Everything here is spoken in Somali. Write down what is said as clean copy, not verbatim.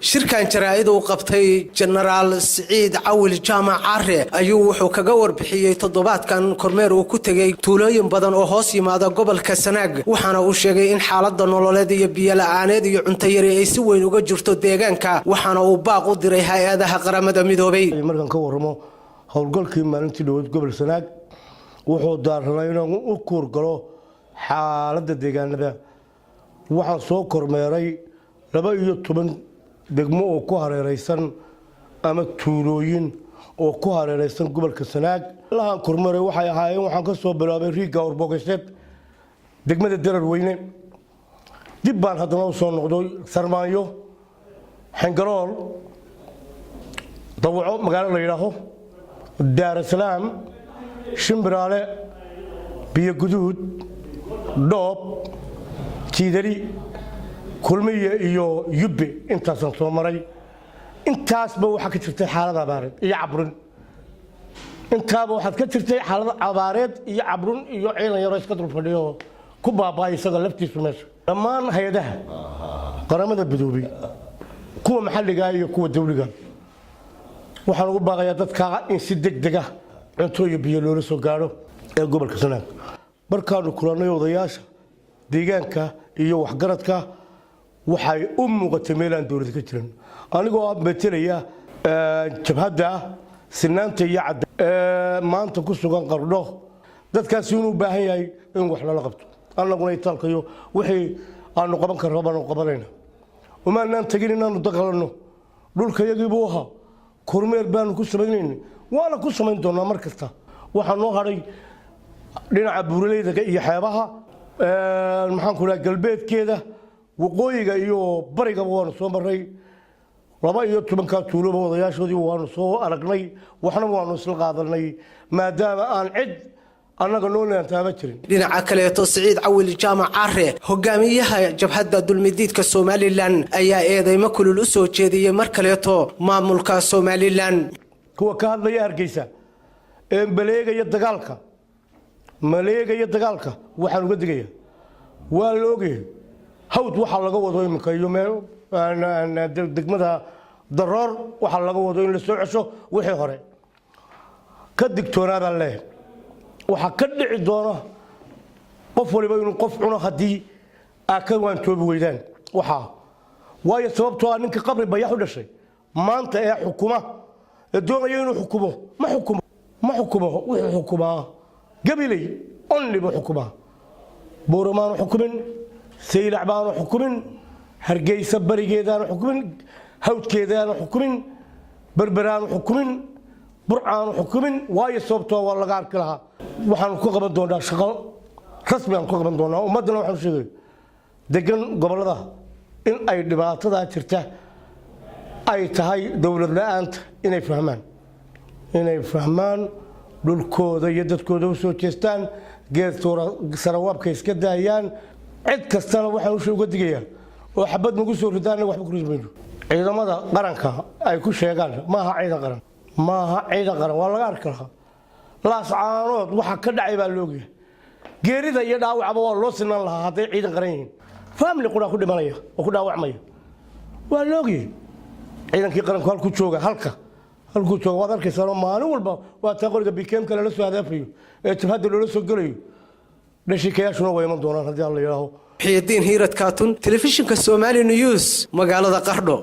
Shirkan jaraa'id uu qabtay Jenaraal Siciid Cawil Jaamac Care ayuu wuxuu kaga warbixiyey toddobaadkan kormeer uu ku tegey tuulooyin badan oo hoos yimaada gobolka Sanaag, waxaana uu sheegay in xaalada nololeed iyo biyo-la'aaneed iyo cunto yari ay si weyn uga jirto deegaanka, waxaana uu baaq u diray hay-adaha Qaramada Midoobay. Markaan ka warramo howlgalkii maalintii dhaweyd gobol Sanaag, wuxuu daaranay inuu u kuurgalo xaaladda deegaanada. Waxaan soo kormeeray 12 degmo oo ku hareereysan ama tuulooyin oo ku hareereysan gobolka Sanaag. Lahaan kormeeray waxay ahaayeen, waxaan ka soo bilaabay riigga Orbogeseed, degmada Dararweyne. Dib baan haddana u soo noqday Sarmaanyo, Xengalool, Dawaco magaalo la yidhaaho, Daarasalaam, Shimbiraale, Biyo Guduud, Dhoob, Jiidali, Kulmiye iyo Yubbe. Intaasaan soo maray. Intaasba waxaa ka jirtay xaalad abaareed iyo cabrin. Intaaba waxaad ka jirtay xaalad abaareed iyo cabrun iyo ciidan yaroo iska dul fadhiyo ku baaba'ay isaga laftiisu meesha. Dhammaan hay-adaha Qaramada Midoobay, kuwa maxalliga iyo kuwa dawliga, waxaan ugu baaqayaa dadkaa in si deg deg ah cunto iyo biyo loola soo gaadho ee gobolka Sanaag. Markaanu kulannay odayaasha deegaanka iyo waxgaradka, waxay u muuqatay meel aan dowlad ka jiran. Anigoo ah metelaya Jabhadda Sinaanta iyo Cadda maanta ku sugan Qardho, dadkaasi inuu baahan yahay in wax lala qabto, annaguna itaalkayo wixii aanu qaban karno baanu qabanayna. Umaanaan tegin inaanu daqalanno, dhulkayagiibuu ahaa. Kormeer baanu ku samaynayna, waana ku samayn doonaa mar kasta. Waxaa noo hadhay dhinaca buuraleyda iyo xeebaha, maxaan ku dhaha, galbeedkeeda, waqooyiga iyo barigaba waanu soo marray. 12-kaa tuuloba odayaashoodii waanu soo aragnay, waxna waanu isla qaadanay, maadaama aan cid annaga noo leantaaba jirin. Dhinaca kaleeto, Siciid Cawil Jaamac Care, hogaamiyaha Jabhadda Dulmidiidka Somalilan, ayaa eedeymo kulul u soo jeediyey mar kaleeto maamulka Somalilan. Kuwa ka hadlaya Hargeysa ee maleegaya dagaalka, maleegaya dagaalka, waxaan uga digaya, waa la ogyahay Hawd waxaa laga wado iminka iyo meel degmada Daroor waxaa laga wado in la soo cesho wixii hore. Ka digtoonaadaan leeyahay. Waxaa ka dhici doona qof waliba inuu qof cuno haddii aa ka waantoobi weydaan. Waxaa waayo sababtoo ah ninka Qabri Bayax u dhashay maanta ee xukuma, ee doonaya inuu xukumo, ma xukumo, ma xukumo. Wuxuu xukumaa Gabiley only buu xukumaa. Buuramaanu xukumin, Saylac baanu xukumin, Hargeysa barigeedaanu xukumin, Hawdkeedaanu xukumin, Berberaanu xukumin, Burcaanu xukumin. Waayo sababtoo waa laga arki lahaa. Waxaanu ku qaban doonaa shaqo rasmi aan ku qaban doonaa. Ummaddana waxaanu sheegay degan gobollada in ay dhibaatadaa jirta ay tahay dowlad la-aanta, inay fahmaan, inay fahmaan, dhulkooda iyo dadkooda u soo jeestaan, geed sarawaabka iska daayaan. Cid kastana waxaan uga digayaa oo xabad nagu soo ridaana waxba ku ridi mayno. Ciidamada qaranka ay ku sheegaan maaha ciidan qaran, maaha ciidan qaran. Waa laga arki lahaa Laascaanood waxa ka dhacay baa laogyahay. Geerida iyo dhaawacba waa loo sinaan lahaa hadday ciidan qaran yihiin. Family quraa ku dhimanaya oo ku dhaawacmaya, waa laogyahay. Ciidankii qaranku halkuu jooga, halkuu jooga waad arkaysaa. Maalin walba waa taa qoriga BKM-ka lala soo hadaafayo ee jabhadda loola soo gelayo. Dhashikayaashuna way iman doonaan haddii Alla yidhaaho. Muxiyidiin Hiirad Kaatun, telefishinka Somali News, magaalada Qardho.